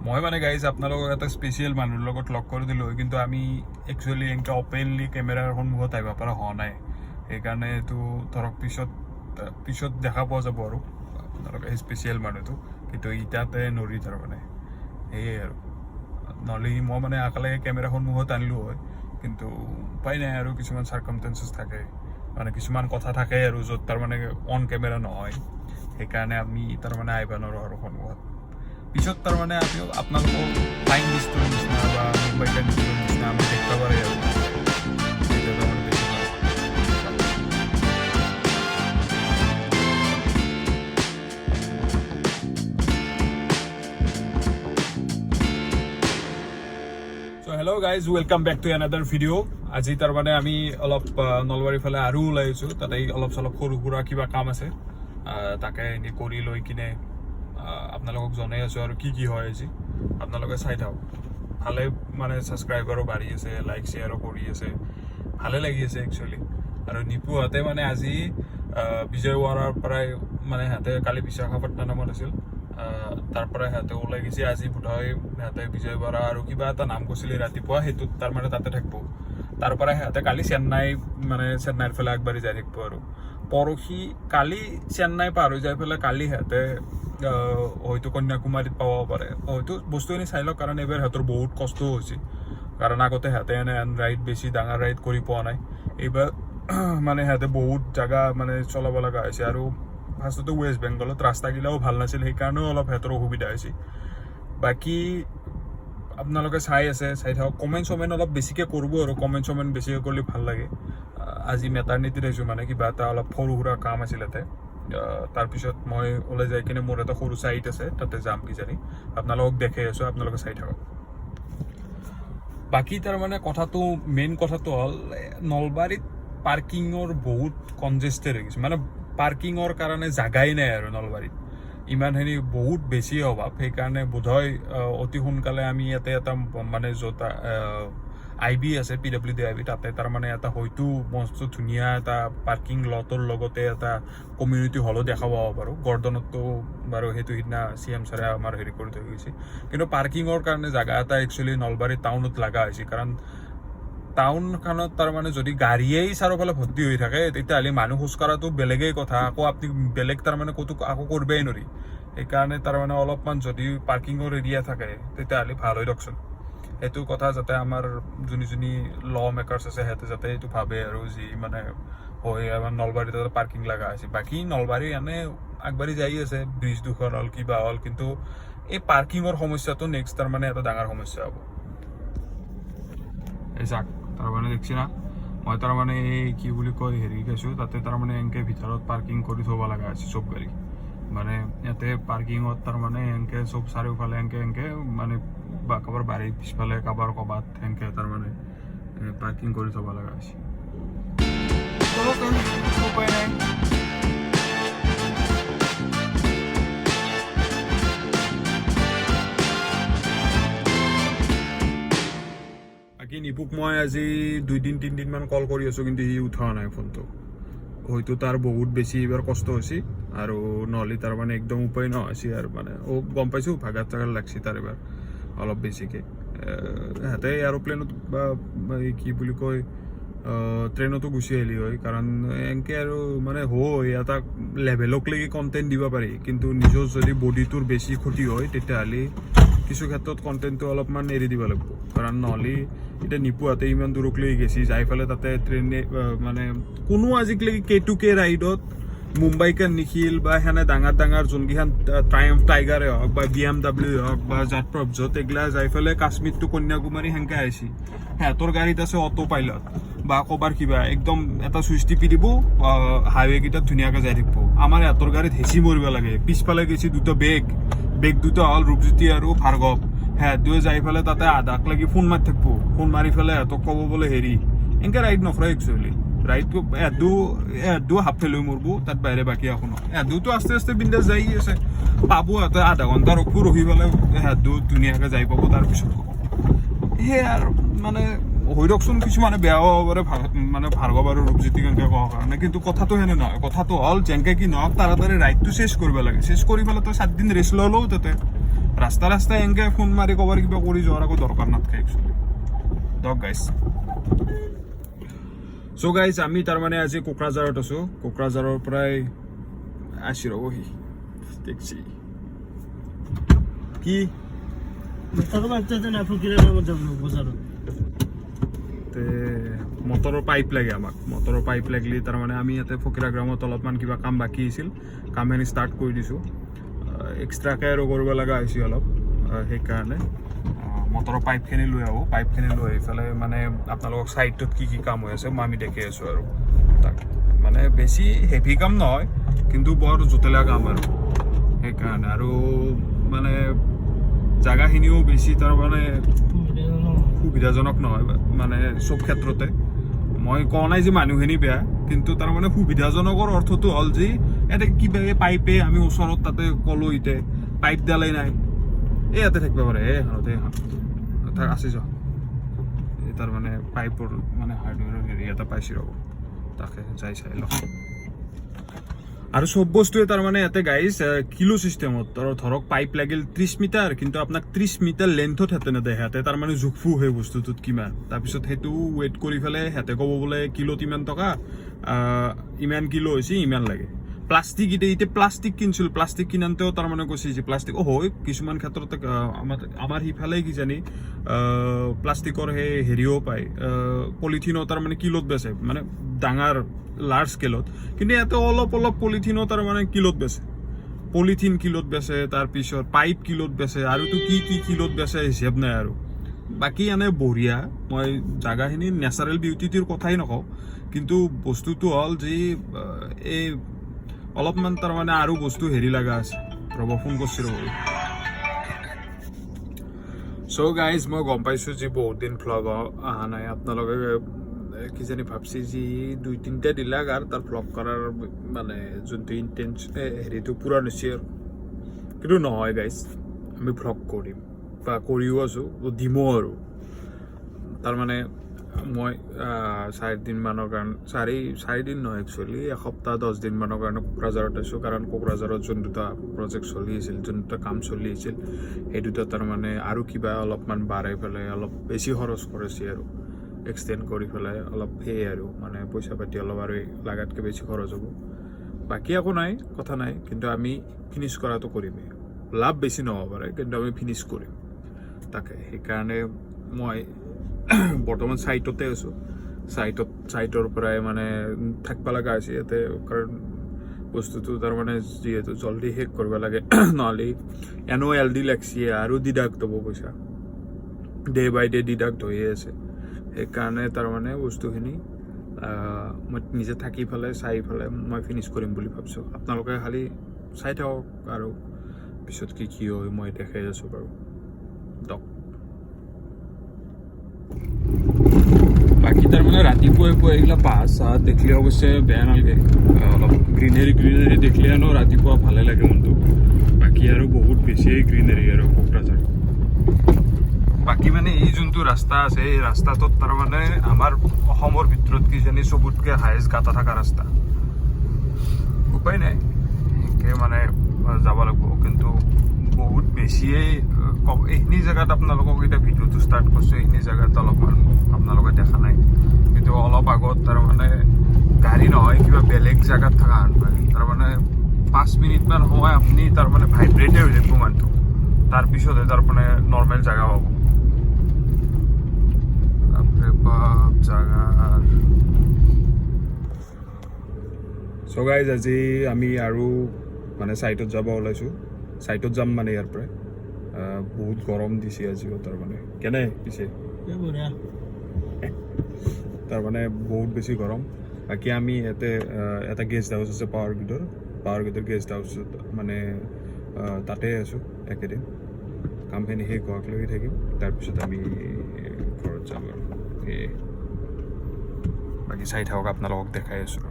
মই মানে গাইজ আপোনালোকক এটা স্পেচিয়েল মানুহৰ লগত লগ কৰি দিলোঁ, কিন্তু আমি একচুৱেলি এনেকৈ অপেনলি কেমেৰাৰ সন্মুখত আহিব পৰা হোৱা নাই। সেইকাৰণে এইটো ধৰক পিছত পিছত দেখা পোৱা যাব আৰু আপোনালোকে সেই স্পেচিয়েল মানুহটো। কিন্তু ইটাতে নৰি তাৰমানে সেয়ে আৰু নহ'লে মই মানে একেলগে কেমেৰা সন্মুখত আনিলোঁ হয়, কিন্তু উপায় নাই আৰু। কিছুমান চাৰ্কামটেঞ্চেছ থাকে, মানে কিছুমান কথা থাকে আৰু য'ত তাৰমানে অন কেমেৰা নহয়। সেইকাৰণে আমি তাৰমানে আহিব নোৱাৰোঁ আৰু সন্মুখত। পিছত তাৰমানে আমি আপোনালোকক ফ্লাইং বিষ্টৰ নিচিনা বা মুম্বাই বিষ্টৰ নিচিনা আমি দেখিব পাৰে আৰু তেতিয়া তাৰমানে বেছি ভাল। So hello guys, welcome back to another video. আজি তাৰমানে আমি অলপ নলবাৰীৰ ফালে আৰু ওলাই আহিছোঁ। তাতে অলপ চলপ সৰু সুৰা কিবা কাম আছে, তাকে এনেই কৰি লৈ কিনে আপোনালোকক জনাই আছোঁ আৰু কি কি হয় আজি আপোনালোকে চাই থাকক। ভালে মানে ছাবস্ক্ৰাইবাৰো বাঢ়ি আছে, লাইক শ্বেয়াৰো কৰি আছে, ভালে লাগি আছে একচুৱেলি। আৰু নিপুহঁতে মানে আজি বিজয়ৱাৰাৰ পৰাই, মানে সিহঁতে কালি বিশাখাপট্টনমত আছিল, তাৰ পৰা সিহঁতে ওলাই গৈছে। আজি বোধহয় সিহঁতে বিজয়ৱাৰা আৰু কিবা এটা নাম কৈছিলে ৰাতিপুৱা, সেইটোত তাৰমানে তাতে থাকিব। তাৰ পৰা সিহঁতে কালি চেন্নাই, মানে চেন্নাইৰ ফালে আগবাঢ়ি যাই থাকিব। আৰু পৰহি, কালি চেন্নাই পাৰ হৈ যাই পেলাই কালি সিহঁতে হয়তো কন্যাকুমাৰীত পাব পাৰে হয়তো। বস্তুখিনি চাই লওক, কাৰণ এইবাৰ সিহঁতৰ বহুত কষ্টও হৈছে, কাৰণ আগতে সিহঁতে এনে ৰাইড, বেছি ডাঙৰ ৰাইড কৰি পোৱা নাই। এইবাৰ মানে সিহঁতে বহুত জাগা মানে চলাব লগা হৈছে। আৰু ফাৰ্ষ্টতে ৱেষ্ট বেংগলত ৰাস্তাগিলাও ভাল নাছিল, সেইকাৰণেও অলপ সিহঁতৰ অসুবিধা হৈছে। বাকী আপোনালোকে চাই আছে, চাই থাকক। কমেণ্ট চমেণ্ট অলপ বেছিকৈ কৰিব আৰু কমেণ্ট চমেণ্ট বেছিকৈ কৰিলে ভাল লাগে। আজি মেটাৰ্নিটিত আহিছোঁ, মানে কিবা এটা অলপ সৰু সুৰা কাম আছিল তাতে। তাৰপিছত মই ওলাই যাই কিনে মোৰ এটা সৰু চাইট আছে, তাতে যাম কিজানি। আপোনালোকক দেখাই আছোঁ, আপোনালোকে চাই থাকক। বাকী তাৰমানে কথাটো, মেইন কথাটো হ'ল নলবাৰীত পাৰ্কিঙৰ বহুত কনজেষ্টেড হৈ গৈছে। মানে পাৰ্কিঙৰ কাৰণে জাগাই নাই আৰু নলবাৰীত ইমানখিনি বহুত বেছি অভাৱ। সেইকাৰণে বোধহয় অতি সোনকালে আমি ইয়াতে এটা মানে য'ত আই বি আছে, পিডাব্লিউডি আই বি, তাতে তাৰমানে এটা হয়তো মস্ত ধুনীয়া এটা পাৰ্কিং লটৰ লগতে এটা কমিউনিটি হলো দেখা পাব পাৰোঁ। গৰ্ডনততো বাৰু সেইটো সিদিনা চি এম ছাৰে আমাৰ হেৰি কৰি থৈ গৈছে। কিন্তু পাৰ্কিঙৰ কাৰণে জাগা এটা একচুৱেলি নলবাৰী টাউনত লগা হৈছে, কাৰণ টাউনখনত তাৰমানে যদি গাড়ীয়েই চাৰিওফালে ভৰ্তি হৈ থাকে, তেতিয়াহ'লে মানুহ খোজকঢ়াটো বেলেগেই কথা, আকৌ আপুনি বেলেগ তাৰমানে ক'তো আকৌ কৰিবই নোৱাৰি। সেইকাৰণে তাৰমানে অলপমান যদি পাৰ্কিঙৰ এৰিয়া থাকে, তেতিয়াহ'লে ভাল হৈ দিয়কচোন। সেইটো কথা যাতে আমাৰ যোনি যোনি ল মেকাৰ্ছ আছে, সিহঁতে যাতে এইটো ভাবে আৰু যি মানে হয় আমাৰ নলবাৰীত এটা পাৰ্কিং লগা হৈছে। বাকী নলবাৰী এনে আগবাঢ়ি যাই আছে, ব্ৰিজ দুখন হ'ল, কিবা হ'ল, কিন্তু এই পাৰ্কিঙৰ সমস্যাটো নেক্সট তাৰমানে এটা ডাঙৰ সমস্যা হ'ব। এই চাক, তাৰমানে দেখছি না মই, তাৰমানে এই কি বুলি কয় হেৰি গৈছোঁ, তাতে তাৰমানে এনেকে ভিতৰত পাৰ্কিং কৰি থ'ব লগা হৈছে চব গাড়ী। মানে ইয়াতে পাৰ্কিঙত তাৰমানে এনেকে চব চাৰিওফালে এনেকে এনেকে মানে বা কাৰোবাৰ বাৰীৰ পিছফালে, কাৰোবাৰ ক'ৰবাত সেনেকে তাৰমানে পাৰ্কিং কৰি থ'ব লগা হৈছে। উপায় নাই। বাকী নিপুক মই আজি 2 দিন 3 দিনমান কল কৰি আছোঁ, কিন্তু সি উঠোৱা নাই ফোনটো। হয়তো তাৰ বহুত বেছি এইবাৰ কষ্ট হৈছে আৰু নহ'লে তাৰ মানে একদম উপায় নহৈছে আৰু মানে গম পাইছোঁ ভাগাৰ চাগাৰ লাগছে তাৰ এইবাৰ অলপ বেছিকৈ। সিহঁতে এৰ'প্লেনত বা এই কি বুলি কয় ট্ৰেইনতো গুচি আহিলি হয়, কাৰণ এনেকৈ আৰু মানে হয় এটা লেভেলক লাগি কণ্টেণ্ট দিব পাৰি, কিন্তু নিজৰ যদি বডিটোৰ বেছি ক্ষতি হয়, তেতিয়াহ'লে কিছু ক্ষেত্ৰত কণ্টেণ্টটো অলপমান এৰি দিব লাগিব। কাৰণ নহ'লে এতিয়া নিপুৱাতে ইমান দূৰক লৈ গেছি, যাই পেলাই তাতে ট্ৰেইনে মানে কোনো আজিকালি কে টু কে ৰাইডত মুম্বাইকে নিখিল বা সেনে ডাঙৰ ডাঙৰ যোনকেইখন ট্ৰায়াম্ফ টাইগাৰে হওক বা বিএমডাব্লিউ হওক বা জাত য'ত এইগিলা যাই পেলাই কাশ্মীৰ টু কন্যাকুমাৰী সেনেকে আহিছে। সিহঁতৰ গাড়ীত আছে অটো পাইলট বা ক'বাৰ কিবা একদম এটা চুইচ টিপি দিব, হাইৱে কেইটাত ধুনীয়াকৈ যাই থাকিব। আমাৰ ইহঁতৰ গাড়ীত হেঁচি মৰিব লাগে। পিছফালে গৈছে দুটা বেগ, বেগ দুটা হ'ল ৰূপজ্যোতি আৰু ভাৰ্গৱ। সিহঁত দুয়ে যাই পেলাই তাতে আধাক লাগি ফোন মাৰি থাকিব, ফোন মাৰি পেলাই সিহঁতক ক'ব বোলে হেৰি এনেকে ৰাইড নকৰে। একচুৱেলি ৰাইডটো এহাত হাফ ফেল হৈ মৰব, তাত বাহিৰে বাকী একো নহয়। এহাত আস্তে আস্তে বিন্দাছ যাই আছে, পাব সিহঁতে আধা ঘণ্টা ৰখব, ৰখি পেলাই এহাত ধুনীয়াকৈ যাই পাব, তাৰপিছত ক'ব। সেয়াই আৰু মানে হৈ দিয়কচোন। কিছুমানে বেয়াও হ'ব পাৰে মানে ভাৰ্গৱ আৰু ৰূপজ্যোতিক এনেকে ক'ব কাৰণে, কিন্তু কথাটো সেনে নহয়। কথাটো হ'ল যেনেকে কি নহওক তাড়াতাড়ি ৰাইডটো চেছ কৰিব লাগে। চেছ কৰি পেলাই তই 7 দিন ৰেষ্ট ল'লেও তাতে ৰাস্তা ৰাস্তাই এনেকৈ ফোন মাৰি ক'বাৰ কিবা কৰি যোৱাৰ একো দৰকাৰ নাথাকে একচুৱেলি। দক গাইজ। চ' গাইজ, আমি তাৰমানে আজি কোকৰাঝাৰত আছোঁ। কোকৰাঝাৰৰ পৰাই আছি ৰ'ব, সি দেখছি কি। মটৰৰ পাইপটো না ফকিৰৰ নামত যাব বজাৰত। তে মটৰৰ পাইপ লাগে আমাক। মটৰৰ পাইপ লাগিলে তাৰমানে আমি ইয়াতে ফকিৰাগ্ৰামত অলপমান কিবা কাম বাকী আছিল, কামখিনি ষ্টাৰ্ট কৰি দিছোঁ। এক্সট্ৰাকৈ আৰু কৰিব লগা হৈছে অলপ, সেইকাৰণে মটৰৰ পাইপখিনি লৈ আহোঁ। পাইপখিনি লৈ আহি পেলাই মানে আপোনালোকক ছাইডটোত কি কি কাম হৈ আছে মই আমি দেখি আছোঁ আৰু তাক মানে বেছি হেভি কাম নহয়, কিন্তু বৰ জটিলা কাম আৰু সেইকাৰণে আৰু মানে জাগাখিনিও বেছি তাৰমানে সুবিধাজনক নহয় মানে চব ক্ষেত্ৰতে। মই কোৱা নাই যে মানুহখিনি বেয়া, কিন্তু তাৰমানে সুবিধাজনকৰ অৰ্থটো হ'ল যে ইয়াতে কিবা এই পাইপে আমি ওচৰত তাতে ক'লো, ইতে পাইপডালেই নাই। এই ইয়াতে থাকিব পাৰে, এইখনত এইখন থাক আছে যোৱা। এই তাৰমানে পাইপৰ মানে হাৰ্ডৱেৰৰ হেৰি এটা পাইছোঁ, ৰ'ব, তাকে যাই চাই লওঁ। আৰু চব বস্তুৱে তাৰমানে ইয়াতে গাইজ কিলো চিষ্টেমত। ধৰক পাইপ লাগিল 30 মিটাৰ, কিন্তু আপোনাক 30 মিটাৰ লেন্থত সিহঁতে নেদে। সিহঁতে তাৰমানে জোখফু সেই বস্তুটোত কিমান, তাৰপিছত সেইটো ৱেইট কৰি পেলাই সিহঁতে ক'ব বোলে কিলোত ইমান টকা, ইমান কিলো হৈছে, ইমান লাগে। প্লাষ্টিক এতিয়া এতিয়া প্লাষ্টিক কিনিছিল, প্লাষ্টিক কিনান্তেও তাৰমানে কৈছে যে প্লাষ্টিক হয় কিছুমান ক্ষেত্ৰত আমাৰ সিফালে কিজানি প্লাষ্টিকৰ সেই হেৰিও পায়, পলিথিনো তাৰমানে কিলোত বেচে, মানে ডাঙৰ লাৰ্জ স্কেলত। কিন্তু ইয়াতে অলপ অলপ পলিথিনো তাৰমানে কিলোত বেচে। পলিথিন কিলোত বেচে, তাৰপিছত পাইপ কিলোত বেচে, আৰুতো কি কি কিলোত বেচে হিচাপ নাই আৰু। বাকী এনে বঢ়িয়া, মই জাগাখিনি নেচাৰেল বিউটিটোৰ কথাই নকওঁ, কিন্তু বস্তুটো হ'ল যে এই অলপমান তাৰমানে আৰু বস্তু হেৰি লগা আছে। ৰ'ব, ফোন কৰিছোঁ, ৰ'ব। চ' গাইজ, মই গম পাইছোঁ যে বহুত দিন ভ্লগ অহা নাই। আপোনালোকে কিজানি ভাবছি যে দুই তিনিটা দিলাক আৰু তাৰ ভ্লগ কৰাৰ মানে যোনটো ইণ্টেনশ্যন হেৰিটো পূৰণ হৈছে আৰু। কিন্তু নহয় গাইজ, আমি ভ্লগ কৰিম বা কৰিও আছোঁ, দিমো আৰু। তাৰমানে মই 4 দিনমানৰ কাৰণে, চাৰিদিন নহয় একচুৱেলি এসপ্তাহ 10 দিনমানৰ কাৰণে কোকৰাঝাৰত আছোঁ। কাৰণ কোকৰাঝাৰত যোন দুটা প্ৰজেক্ট চলি আছিল, যোন দুটা কাম চলি আছিল, সেই দুটা তাৰমানে আৰু কিবা অলপমান বাঢ়াই পেলাই অলপ বেছি খৰচ কৰিছে আৰু এক্সটেণ্ড কৰি পেলাই অলপ সেয়ে আৰু মানে পইচা পাতি অলপ আৰু লাগাতকৈ বেছি খৰচ হ'ব। বাকী একো নাই, কথা নাই, কিন্তু আমি ফিনিছ কৰাটো কৰিমেই। লাভ বেছি নহ'ব পাৰে, কিন্তু আমি ফিনিছ কৰিম। তাকে সেইকাৰণে মই বৰ্তমান ছাইটতে আছোঁ। ছাইটৰ পৰাই মানে থাকিব লগা হৈছে ইয়াতে, কাৰণ বস্তুটো তাৰমানে যিহেতু জলদি শেষ কৰিব লাগে, নহ'লে এনেও এল ডি লাগছি আৰু ডিডাক্ট হ'ব পইচা, ডে বাই ডে ডিডাক্ট হৈয়ে আছে। সেইকাৰণে তাৰমানে বস্তুখিনি মই নিজে থাকি পেলাই চাই পেলাই মই ফিনিছ কৰিম বুলি ভাবিছোঁ। আপোনালোকে খালি চাই থাকক আৰু পিছত কি কি হয় মই দেখাই আছোঁ বাৰু। দক। বাকী তাৰমানে ৰাতিপুৱাই পুৱাই এইগিলা পাহাৰ চাহাৰ দেখিলে অৱশ্যে বেয়া নালাগে। অলপ গ্ৰীনেৰী গ্ৰীনেৰী দেখিলে ন ৰাতিপুৱা ভালে লাগে মনটো। বাকী আৰু বহুত বেছিয়ে গ্ৰীনেৰী আৰু কোকৰাঝাৰ। বাকী মানে এই যোনটো ৰাস্তা আছে, এই ৰাস্তাটোত তাৰমানে আমাৰ অসমৰ ভিতৰত কিজানি চবতকৈ হায়েষ্ট গাঁতা থকা ৰাস্তা। উপায় নাই, সেনেকৈ মানে যাব লাগিব। কিন্তু বহুত বেছিয়েই এইখিনি জেগাত আপোনালোকক এতিয়া ভিডিঅ'টো ষ্টাৰ্ট কৰিছোঁ, এইখিনি জেগাত অলপমান আপোনালোকে দেখা নাই, কিন্তু অলপ আগত তাৰমানে গাড়ী নহয়, কিবা বেলেগ জেগাত থকা হেন পায়। তাৰমানে 5 মিনিটমান সময় আপুনি তাৰমানে ভাইব্ৰেটে হৈ থাকিব মানুহটো, তাৰপিছতহে তাৰমানে নৰ্মেল জেগা পাব। বাপৰে বাপ জাগাৰ। চ' গাইজ, আজি আমি আৰু মানে ছাইটত যাব ওলাইছোঁ। ছাইটত যাম মানে ইয়াৰ পৰাই। বহুত গৰম দিছে আজিও তাৰমানে। কেনে পিছে? এই বঢ়িয়া। তাৰমানে বহুত বেছি গৰম। বাকী আমি ইয়াতে এটা গেষ্ট হাউচ আছে পাৱাৰ গ্ৰীডৰ, পাৱাৰ গ্ৰীডৰ গেষ্ট হাউচত মানে তাতে আছোঁ একেদিন। কামখিনি শেষ হোৱাকলৈকে থাকিম, তাৰপিছত আমি ঘৰত যাম আৰু সেয়ে। বাকী চাই থাকক, আপোনালোকক দেখাই আছোঁ।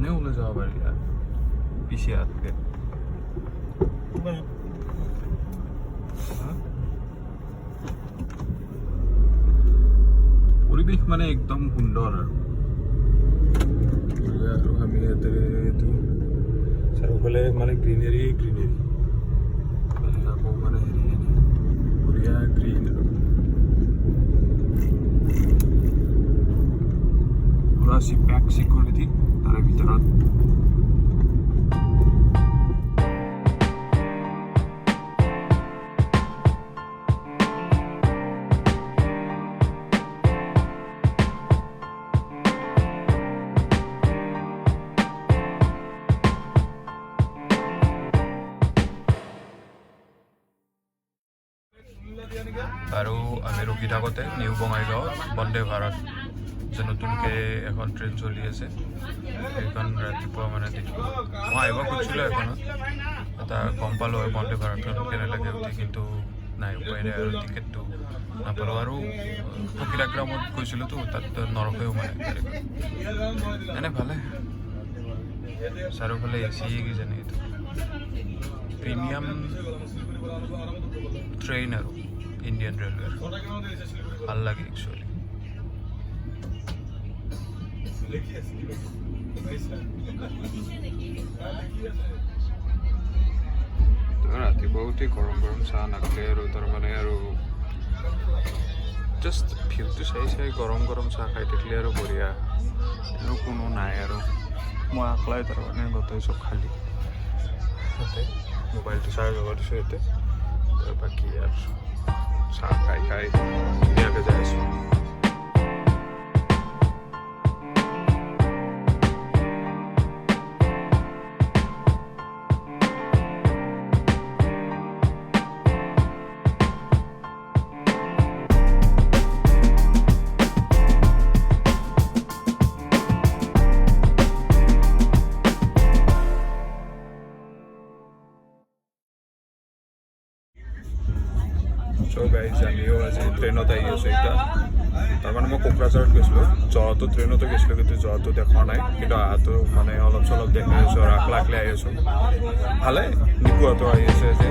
নে ওলাই যাব পাৰি পিছে হাতকে। পৰিৱেশ মানে একদম সুন্দৰ আৰু বঢ়িয়া। আৰু আমি ইয়াতে এইটো চাৰিওফালে মানে গ্ৰীনেৰী গ্ৰীনেৰী, মানে আকৌ মানে হেৰি বঢ়িয়া গ্ৰীণ আৰু পুৰা পেক চিকিউৰিটি তাৰে ভিতৰত। আৰু আমি ৰখি থাকোঁতে নিউ বঙাইগাঁৱত বন্দে ভাৰত যে নতুনকৈ এখন ট্ৰেইন চলি আছে, সেইখন ৰাতিপুৱা মানে দেখিলোঁ। মই আহিব খুজিছিলোঁ এখনত, এটা গম পালোঁ হয় বন্দে ভাৰতখন কেনে লাগে উঠি, কিন্তু নাই, উপায় নাই আৰু টিকেটটো নাপালোঁ। আৰু ফকিৰাগ্ৰামত গৈছিলোঁতো, তাত নৰখেও মানে গাড়ীখন। এনে ভালে, চাৰিওফালে এ চি কিজানি, এইটো প্ৰিমিয়াম ট্ৰেইন আৰু ইণ্ডিয়ান ৰেলৱেৰ, ভাল লাগে একচুৱেলি। ৰাতিপুৱা উঠি গৰম গৰম চাহ নাখালে আৰু তাৰমানে আৰু জাষ্ট ভিউটো চাই চাই গৰম গৰম চাহ খাই থাকিলে আৰু বঢ়িয়া। আৰু কোনো নাই আৰু মই আকলাই, তাৰমানে গোটেই চব খালী। তাতে মোবাইলটো চাৰ্জ হ'ব দিছোঁ ইয়াতে, তাৰ বাকী আৰু চাহ খাই খাই ধুনীয়াকৈ যাই আছোঁ। চ' গাইজ, আমিও আজি ট্ৰেইনত আহি আছোঁ এতিয়া। তাৰমানে মই কোকৰাঝাৰত গৈছিলোঁ, যোৱাটো ট্ৰেইনতো গৈছিলোঁ, কিন্তু যোৱাটো দেখা নাই, কিন্তু অহাটো মানে অলপ চলপ দেখাই আছোঁ আৰু আকলা আকলাই আহি আছোঁ। ভালে, নিপুৱাটো আহি আছে আজি।